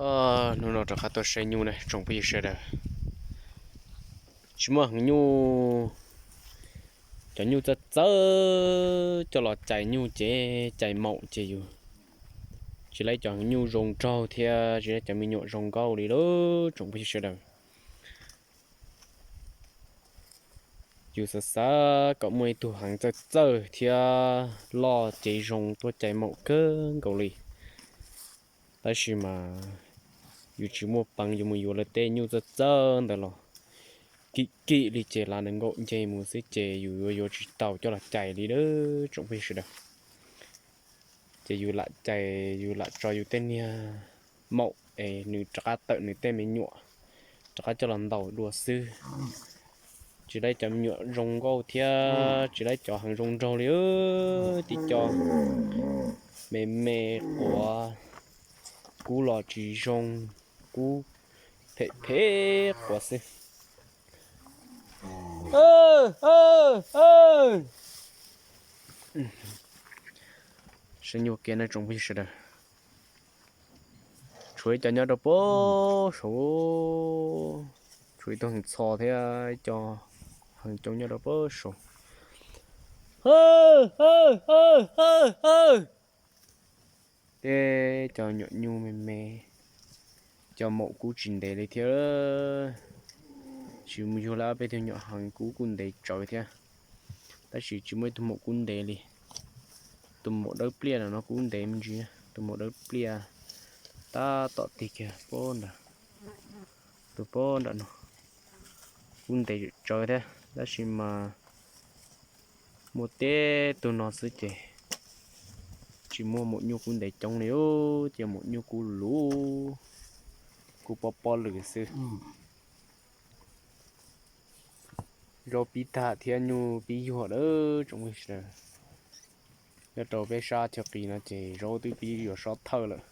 Hnub no rov qab tuaj saib nyuj na tsoom phooj ywg sawv daws. Tsis muaj heev nyuj, cov nyuj txawj txawj coj los cais nyuj ces cais maum ces yus tsis laib cov heev nyuj zoo nraug thiab tsis laib cov me nyuam zoo nkauj li lauj tsoom phooj ywg sawv daws. Yus xav xav kom muaj ib tug heev txawj txawj thiab loj cev zoo tuaj cais maum kawg nkaus li. Tab sis mas yus tsis muaj peev, yus mus yuav lawv tej nyuj txawj txawj ntawd los kim kim li ces lav nws nkaum nce mus xwb ces yus yuav yuav tsis tau coj los cais li lauj tsoom phooj ywg sawv daws. Ces yus lam cais, yus lam tso yus tej niag maum es nws rov qab tawm nws tej me nyuam rov qab coj los ntaus dua xwb. Tsis laib cov me nyuam zoo nkauj thiab tsis laib cov heev zoo nraug li, tib co me me quav, kub los tsis zoo, kub phem phem quav xwb. Saib nyuj kiag na tsoom phooj ywg sawv daws. Tshuav ib co nyob rau pem saud, tshuav ib tug heev txho thiab ib co heev coob nyob rau pem saud. Tej cov nyuam nyuj me me, cov maum kub tsis ntev li thiab. Tsis mus yug lawm ob peb tug nyuam heev kub kuj ntev tsawv thiab, tab sis tsis muaj ib tug maum kub ntev li. Tus maum dawb pliaj no kub ntev me ntsis, tus maum dawb pliaj tab tom tig kiag pem nram, tus pem nram no kub ntev tsawv thiab, tab sis mas muaj tib tug no xwb ces tsis muaj maum nyuj kub ntev coob li, ces maum nyuj kub luv, kub pob pob lws xwb. Zaub pib tag thiab nyuj pib yuag lawm tsoom phooj ywg sawv daws. Nyob rau peb sab chaw qis no ces zaub twb pib yuav sob thawj lawm,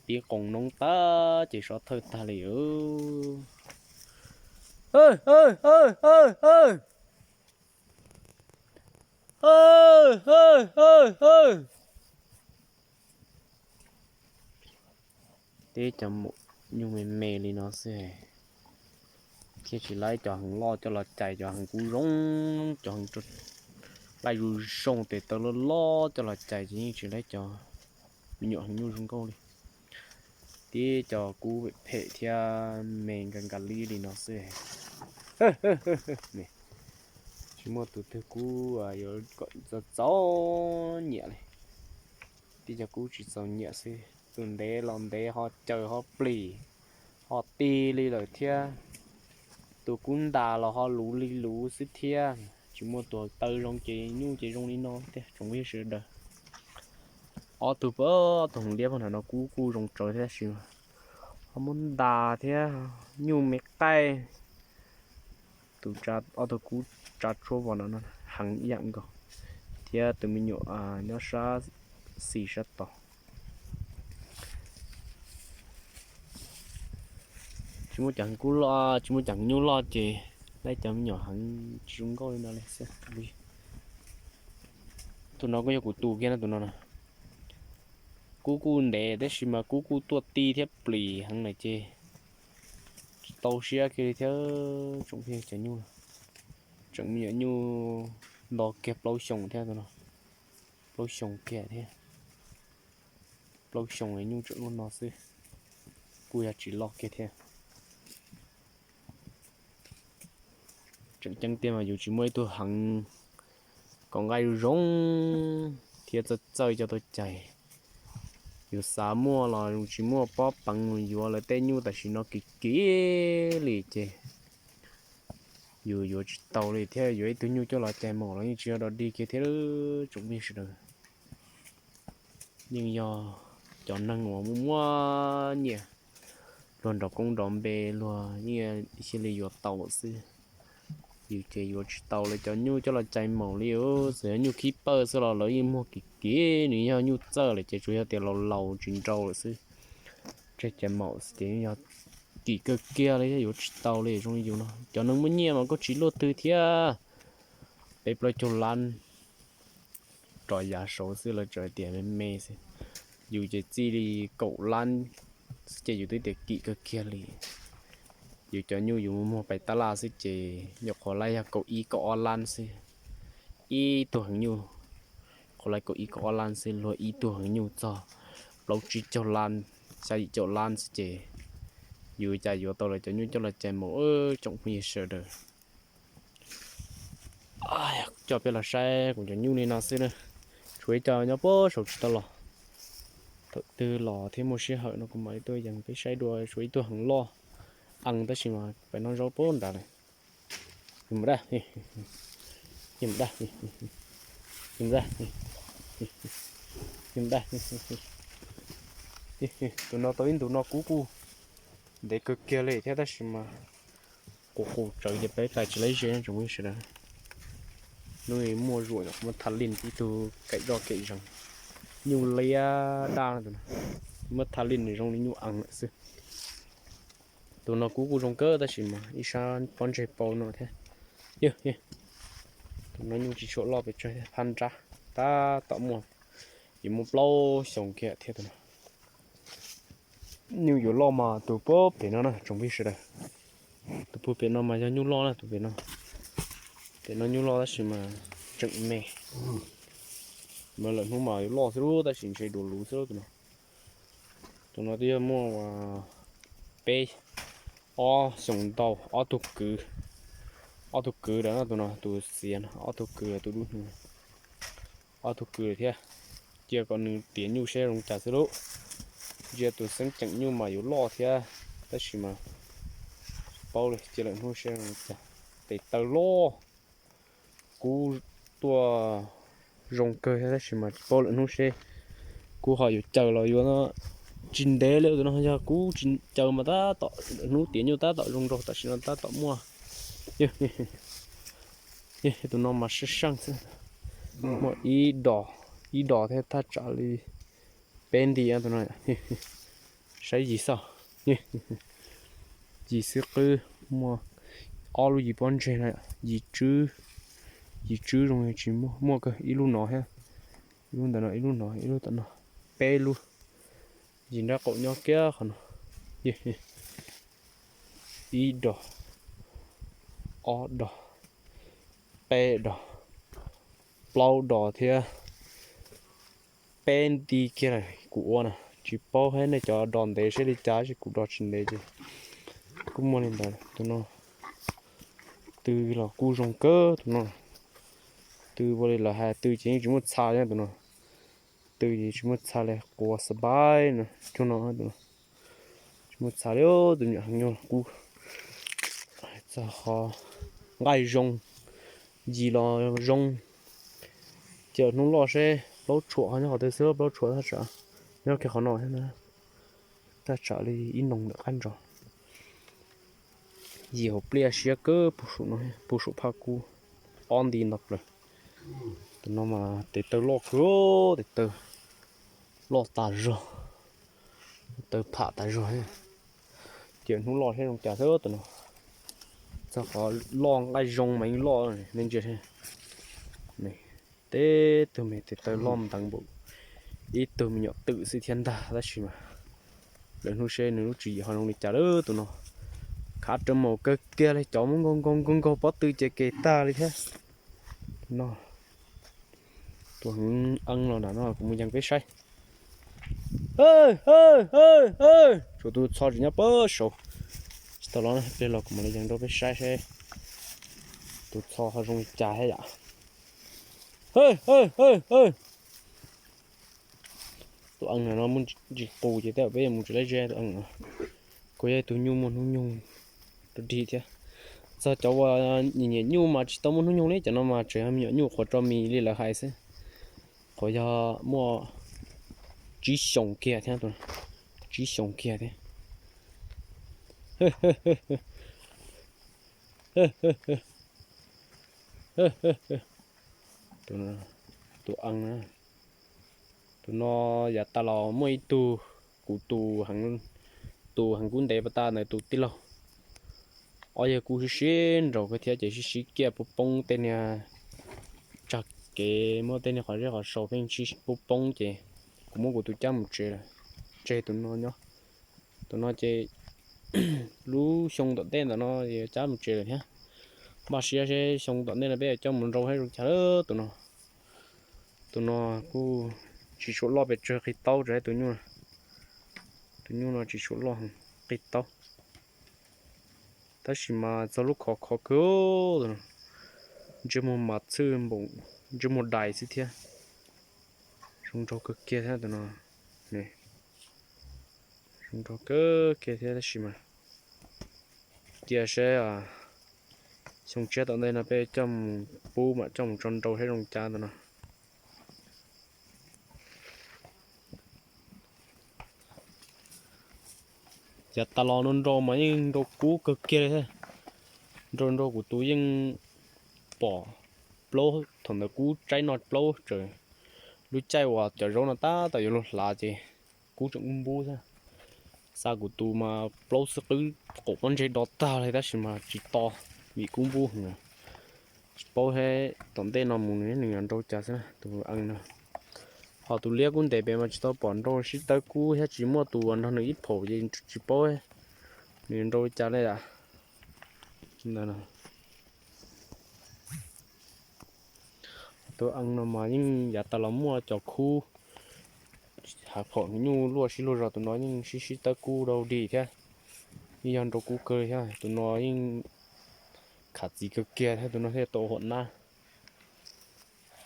pib qoos noob tag ces sob thawj tag li. Tib cov maum nyuj me me li no xwb, thiaj tsis laib cov heev loj coj los cais, cov heev kub zoo, cov heev laij zoo zoo tes taw loj loj coj los cais ces yeej tsis laib cov me nyuam heev nyuj zoo nkauj li. Tib cov kub phem thiab me nkas nkas li li no xwb. Tsis muaj tus twg kub yuav kom txaus txaus nyiam li. Tib cov kub tsis txaus nyiam xwb, tus ntev los ntev ho caws ho plis ho ti li lawm thiab. Tus kub ntas los ho luv li luv xwb thiab. Tsis muaj tus taw zoo ces nyuj ces zoo li no tiag tsoom phooj ywg sawv daws. Ob tug pem, ob tug heev liab pem nram no kub kuj zoo tsawv thiab tab sis ho muab ntas thiab nyuj me qaij. Tus ob tug kub tsa tshuab vos no heev ib yam nkaus, thiab tus me nyuam nyob sab xis sab tod. Tsis muaj cov heev kub loj, tsis muaj cov heev nyuj loj ces laib cov me nyuam heev tsis zoo nkauj li no li xwb. Tus no kuj yog kuv tus kiag no, tus no na. Kub kuj ntev tab sis mas kub kuj tuaj ti thiab plis heev lawm ces tsis tau siab kiag li thiab tsoom phooj ywg. Cov nyuj tseem me nyuam nyuj nto kiag plaub xyoos thiab tus no, plaub xyoos kiag thiab. Plaub xyoos nyuj tseem loj no xwb, kuj yog tsis loj kiag thiab. Tseem ceeb tiag mas yus tsis muaj ib tug heev kom nqaij zoo zoo thiab txawj txawj coj tuaj cais. Yus xav muaj los yus tsis muaj pob peev mus yuav lawv tej nyuj tam sim no kim kim li ces yus yuav tsis tau li thiab. Yuav ib tug nyuj coj los cais maum los yeej tsis yog dog dig kiag thiab tsoom phooj ywg sawv daws. Yeej yog cov neeg uas muaj muaj nyiaj, luag nrov koob nrov npe luag yeej cia li yuav tau xwb. Yus ces yuav tsis tau lawv cov nyuj coj los cais maum li, txawm yog nyuj khib pawj xwb los lawv yeej muag kim kim, nws yog nyuj txawj lawm ces tsuas yog tias laus laus tsis nrau lawm xwb. Tseg cais maum ces yog kim kawg kiag li thiab yuav tsis tau li zoo li yus no. Cov neeg muaj nyiaj mas koj tsis luaj twg thiab, peb plaub caug lab rov yav saud xwb lawv tseem tias me me xwb. Yus ces txij li kaum lab xwb ces yus twb tias kim kawg kiag li. Yus cov nyuj yus muag pais tab laj xwb ces nyuam qhuav laib yog kaum ib kaum ob lab xwb. Ib tug heev nyuj, qhuav laib kaum ib kaum ob lab xwb, luag ib tug heev nyuj txog plaub tsib caug lab, xya yim caum lab xwb ces yus cas yuav tau lawv cov nyuj coj los cais mus. Tsoom phooj ywg sawv daws, coj peb los saib kuv cov nyuj li no xwb na. Tshuav ib co nyob puag saum tsis tau los. Thaum twg los thiab muaj sij hawm no kuv mam li tuaj yees peb saib dua. Tshuav ib tug heev loj, ees tab sis mas pem no zaub puag nrad lawm. Mus da, mus da, mus da, mus da. Tus no tau ib ntus no kub kuj ntev kawg kiag li thiab tab sis mas qus qus tsawv ces peb pais tsis laib ze tsoom phooj ywg sawv daws. Hnub muaj zuam muab tha lij ib tug kaim doj kaim zees, nyuj liab daj tus no, muab tha lij nws zoo li nyuj ees lawm xwb. Tus no kub kuj zoo kawg tab sis mas ib sab pob ntseg pau no thiab. Tus no nyuj tsis tshua loj pes tsawg thiab, phab nrab tab tom muaj, yuav muaj plaub xyoos kiag thiab tus no. Nyuj yuav loj mas tus puag pem no na tsoom phooj ywg sawv daws. Tus puag pem no mas yog nyuj loj na, tus pem no. Pem no nyuj loj tab sis mas tseem me. Mas lawm hnub mas yuav loj xwb lub tab sis ntshe dua luv xwb lub tus no. Tus no twb yog muaj peb, ob xyoos ntau, ob tug kwv, ob tug kwv lawm no, tus no tus xiav no, ob tug kwv tus dub hnub. Ob tug kwv thiab. Cia kom nws tiav nyuj seb zoo cas xwb lub. Ntsia tus xeeb ceem nyuj mas yuav loj thiab tab sis mas tsis paub li, cia lawm hnub seb zoo cas. Tes taw loj, kub tuaj zoo kawg thiab tab sis mas tsis paub lawm hnub seb kub ho yuav caws los yuav tsis ntev li. Tus no yog kub tsis caws mas tab tom hnub tiav nyuj tab tom zoo nraug tam sim no tab tom muaj. Tus no mas sab seej xwb. Muaj ib dos, ib dos thiab thaj tsam li peb nti tus no. Saib yis xwb, yis xwb qwb, muaj ob lub yis pob ntseg no, yis tswb, yis tswb zoo tsis muaj, muaj kawg ib lub no thiab, ib lub ntawm no, ib lub no, ib lub tom no, peb lub. Yis nraub qaum nyob kiag qhov no. Ib dos, ob dos, peb dos, plaub dos thiab peb nti kiag lawm kuv ua na. Tsis paub hais nej cov dos ntev seb li cas, tab sis kuv dos tsis ntev ces kuj muaj li ntawd. Tus no tw los kuj zoo kawg tus no. Tw ua li lawv hais tw ces yeej tsis muaj txha li tus no. Tw ces tsis muaj txha li, quas xab pais no, cuag no tus no. Tsis muaj txha li, tus nyuam heev nyuj kub. Txog qhov nqaij zoo, yis los zoo. Ces hnub loj seb plaub tshuam ho nyob qhov twg xwb, plaub tshuam thaj tsam nyob kiag qhov no thiab na. Thaj tsam li ib noog ntawm qab ntsog. Yis hauv pliaj siab kawg puag saum no, puag saum phaj kub, ob nti ntau plaws. Tus no mas tes taw loj kawg, tes taw loj tas zog, taw pham tas zog. Ces hnub loj seb zoo cas xwb tus no. Txog qhov loj nqaij zoo mas yeej loj, nej ntsia. Teb tug me tes taw loj nteev npaum ib tug me nyuam twm xwb thiab ntag tab sis mas lawm hnub seb nws lub tswv yim ho zoo li cas lawm tus no. Khav rawv maum kawg kiag li, cov muab nkaug nkaug nkaug nkaug pob tw ces kev tag li thiab. No, tus heev eeb los nram no kuv mus yees peb saib. Tshuav tus txho tseem nyob pem saud. Tsis tau los, pliag los kuv mam li yees rau peb saib seb tus txho ho zoo li cas thiab yom. Tus eeb no muaj ntsis qus ces tej zaum peb yuav mus tsis laib ze tus eeb no. Kuj yog ib tug nyuj muaj hnub nyoog rau dig thiab. Txog cov uas nyiam nyiam nyuj mas tsis tau muaj hnub nyoog li, cov no mas tseem yog me nyuam nyuj qhuav tso mis li lawv hais xwb. Qhuav yog muaj tsib xyoos kiag thiab, tsib xyoos kiag thiab. Tus eeb, tus no yav tas los muaj ib tug, kuv tus, tus heev kub ntev pas tas ntawd tus tij laug. Ob yawg kub sib sib nraus kawg thiab ces sib sib kiaj poob poob tej niag tsag kev, muab tej niag qhov zeb qhov sau pheej sib poob poob ces kuv muab kuv tus cab mus tsev lawm, tseg tus no nyob. Tus no ces lub xyoo tom ntej ntawm no cab mus tsev lawm thiab. Npaj siab seb xyoo tom ntej no peb coj mus nrau thiab zoo cas lawm tus no. Tus no kuj tsis tshua loj pes tsawg, qig taub rau tus nyuj. Tus nyuj no tsis tshua loj, qig taub. Tab sis mas txog lub khov khov kawg, ntsej muag mas txhwj npaum ntsej muag dais xwb thiab. Zoo nraug kawg kiag thiab tus no. Zoo nraug kawg kiag thiab tab sis mas cia seb xyoo tshiab tom ntej no peb coj mus pub mam coj mus tso nrau thiab zoo cas tus no. Yav tas los no nrau mas yeej nrau kub kawg kiag li thiab. Nrau nrau kuv tus yeej pom plaub, thaum ntawd kub tsaib no plaub tsaws. Lub caij uas cov zaub no tab tom yuav luag hlav ces kub tseem ub npub thiab. Xa kuv tus mas plaub xwb qwb qaum pob ntseg do tag li tab sis mas tsis to vim kub npub heev. Tsis paub thiab tom ntej no mus nws yuav nrau cas xwb na tus ees no. Ho tus liab kub ntev pem mas tsis tau pom nrau sib tawb kub thiab tsis muaj tus uas nrog nws ib phaum ces tsis paub nws yuav nrau cas li lawm. Tus ees no mas yeej yav tas los muaj cov khub hav phaum nyuj luaj sib luag zog, tus no yeej sib sib tawb kub dau dig thiab. Yeej yog nrau kub kawg thiab, tus no yeej khav txiv kawg kiag thiab, tus no thiaj tau ua huam nab.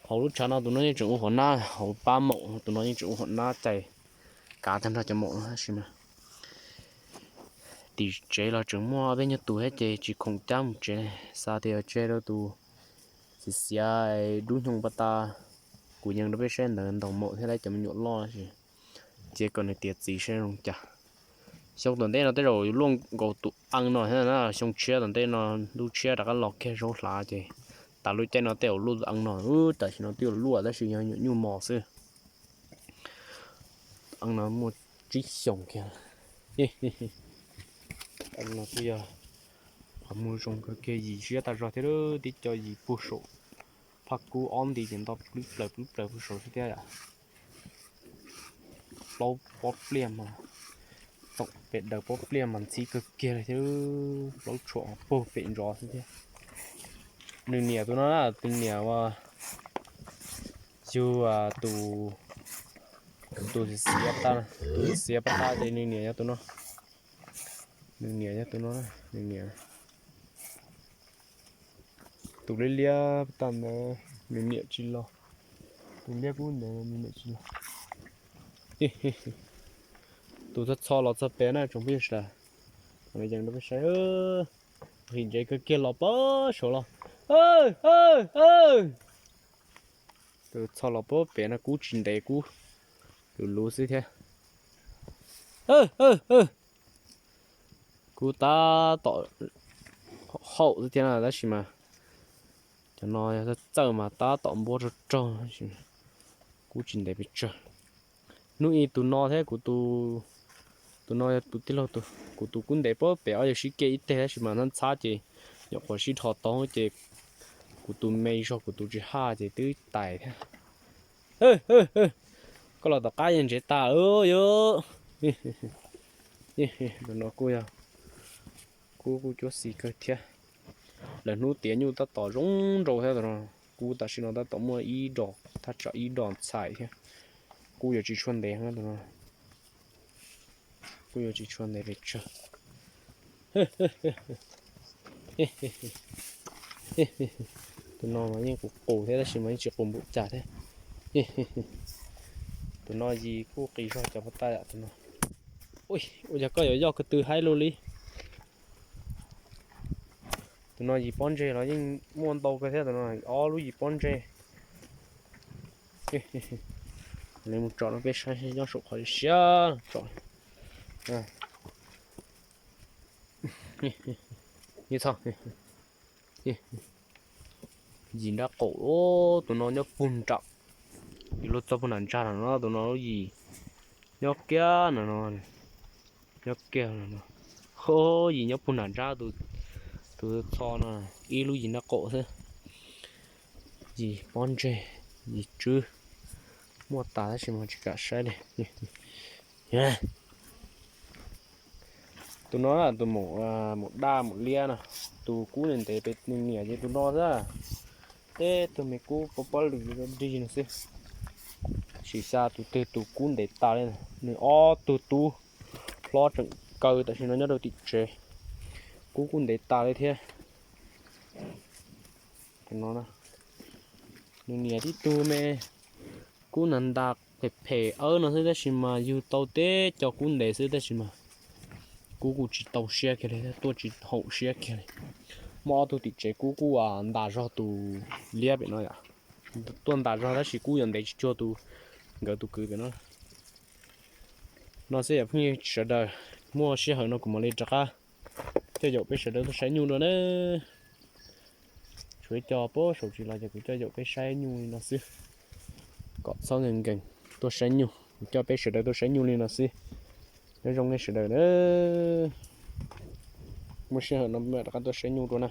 Hauv lub tshav no tus no yeej tseem ua huam nab, hauv pab maum tus no yeej tseem ua huam nab cais kav tag nrho cov maum no tab sis mas tim tsev los tseem muaj peb nyuag tus thiab ces tsis khoom cab mus tsev, xav tias tseg rau tus xiav xiav dub hnyoo paj tas kuv yees rau peb saib ntawd ntaus maum thiab lawv cov me nyuam loj ces cia kom nws tiav txiv seb zoo cas. Xyoo tom ntej no tej zaum luaj nkaus tus ees no thiab na, xyoo tshiab tom ntej no, lub tshiab rov qab los kiag zaub hlav ces tas lub caij no tej zaum luaj tus ees no, tam sim no twb yuav luaj tab sis yog nyuam nyuj mos xwb. Ees no muaj tsib xyoos kiag. Ees no kuj yog qhov muag zoo kawg kiag, yim siab tas zog thiab, tib co yim puag saum phaj kub, ob nti ces nto plwb plaws plwb plaws puag saum xwb thiab yom. Plaub pob pliaj mas, toom pem daws pob pliaj mas ntxhib kawg kiag li thiab, plaub tshuam puag pem ntsov xwb thiab. Nws niam tus no na, tus niam uas yug tus, tus xiav paj tas, tus xiav paj tas ces nws niam yog tus no. Nws niam yog tus no, nws niam. Tus liab liab paj tas ntawd nws niam tsis los, tus liab kub ntawd nws niam tsis los. Tus txho txho los txog pem na tsoom phooj ywg sawv daws, yees rau peb saib, nqhis ntsev kawg kiag los pem saud los. Tus txho los pem pem no kub tsis ntev, kub luv luv xwb thiab. Kub tab tom haum xwb thiab na tab sis mas cov no yog txawj mas tab tom npuab raug raug, kub tsis ntev pes tsawg. Hnub ib tus no thiab kuv tus, tus no yog tus tij laug tus, kuv tus kub ntev pem ob yawg sib ke ib teg tab sis mas ntxhab ntxhab ces nyuam qhuav sib dhos tau ces kuv tus me zog kuv tus tsis haj ces twb tais thiab. Koj los tom qab yeej ntsev tas yom. Tus no kuj yog, kuj kuj cuab xis kawg thiab. Lawv hnub tiav nyuj tab tom zoo nraug thiab tus no. Kub tam sim no tab tom muaj ib dos, thaj tsam ib dos ntxhais thiab. Kuj yuav tsis tshua ntev tus no. Kuj yuav tsis tshua ntev pes tsawg. Tus no mas yeej qus qus thiab tab sis mas yeej tsis qus npaum cas thiab. Tus no yim kuj qis zog cov paj tas yam tus no. Ua cas koj yuav yoj ko tw haib luaj li. Tus no yim pob ntseg los yeej muaj ntau kawg thiab, tus no ob lub yim pob ntseg. Li mus tsom rau peb saib nyob saum qhov siab tsom. Yim nrab qaum, tus no nyob puag nram, yim luag txog puag nram ntsag no, tus no lub yim nyob kiag no no, nyob kiag no no. Ho yim nyob puag nram ntsag, tus txho no ib lub yim nrab qaum xwb. Yim pob ntseg, yim tswb, muaj tas tab sis mas tsis kam saib li. Tus Tus no tus maum daj maum liab no, tus kub ntev ntev pem nws niam ces tus no xwb. Tej tug me kub pob pob lwm dig no xwb. Sim xav tus twg tus kub ntev tas li. Nws ob tug tub hlob tseem kaw tam sim no nyob rau tim tsev. Kub kuj ntev tas li thiab. Nws niam tib tug me kub nag ntas phem phem awb no xwb tab sis mas yug tau teb co kub ntev xwb tab sis mas kub kuj tsis tau siab kiag li, tuaj tsis haum siab kiag li. Muaj ob tug tim tsev kub kuj ntas zog tus liab pem no yom. Tuaj ntas zog tab sis kub yuav ntev tsis cuag tus nkawd tus kwv pem no. No xwb yog phooj ywg sawv daws, muaj sij hawm no kuv mam li rov qab coj yaum peb sawv daws tuaj saib nyuj dua na. Tshuav ib co pab saum tsis los ces kuv coj yaum peb saib nyuj li no xwb. Kom txhob nkees nkees tuaj saib nyuj, kuv coj peb sawv daws tuaj saib nyuj li no xwb. Nyob zoo nej sawv daws na. Muaj sij hawm no mam rov qab tuaj saib nyuj dua na.